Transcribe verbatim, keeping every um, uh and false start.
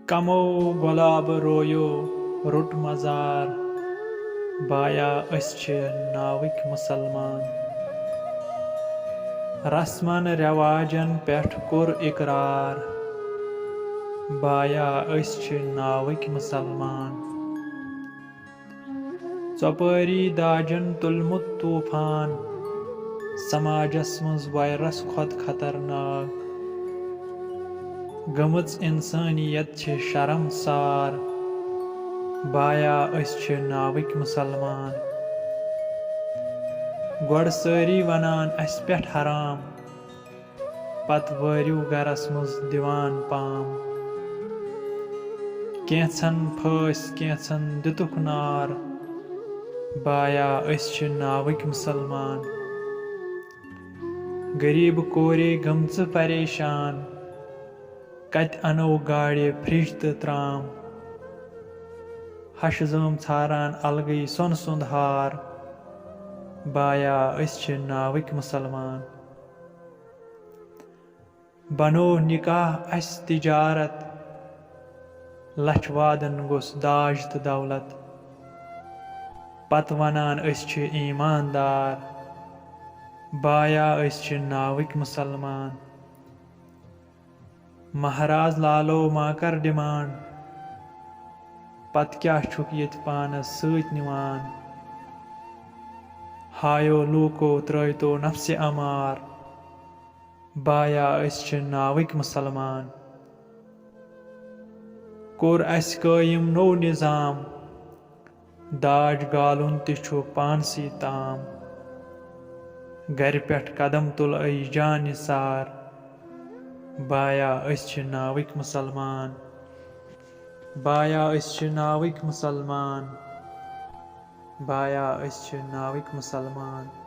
کمو گۄلاب review روٚٹ مزار، بایا أسۍ چھِ ناوٕکۍ مُسلمان۔ رسمن رٮ۪واجن پٮ۪ٹھ کوٚر اقرار، بایا أسۍ چھِ ناوٕکۍ مُسلمان۔ ژۄپٲری داجن تُلمُت طوفان، سماجس منٛز وایرس کھۄتہٕ خطرناک۔ گٔمٕژ انسٲنیت چھِ شرمسار، بایا أسۍ چھِ ناوٕکۍ مُسلمان۔ گۄڈٕ سٲری ونان اسہِ پٮ۪ٹھ حرام، پتہٕ وٲرِو گرس منٛز دِوان پام۔ کینٛژھن پھٲسۍ، کینٛژھن دِتُکھ نار، بایا أسۍ چھِ ناوٕکۍ مُسلمان۔ غریٖب کورے گٔمژٕ پریشان، کتہِ انو گاڑِ، فرج تہٕ ترام؟ ہشہِ زٲم ژھاران الگٕے سۄنہٕ سُنٛد ہار، بایا أسۍ چھِ ناوٕکۍ مُسلمان۔ بنوو نکاح اسہِ تجارت، لچھ وادن گوٚژھ داج تہٕ دولت۔ پتہٕ ونان أسۍ چھِ ایماندار، بایا أسۍ چھِ ناوٕکۍ مُسلمان۔ مہراز لالو ما کر ڈیمانڈ، پتہٕ کیٛاہ چھُکھ ییٚتہِ پانس سۭتۍ نِوان؟ ہایو لوٗکو ترٲوتو نفسِ امار، بایا أسۍ چھِ ناوٕکۍ مُسلمان۔ کوٚر اسہِ قٲیِم نوٚو نظام، داج گالُن تہِ چھُ پانسٕے تام۔ گرِ پٮ۪ٹھ قدم تُل أے جان نثار، بایا أسۍ چھِ ناوٕکۍ مُسلمان۔ بایا أسۍ چھِ ناوٕکۍ مُسلمان۔ بایا أسۍ چھِ ناوٕکۍ مُسلمان۔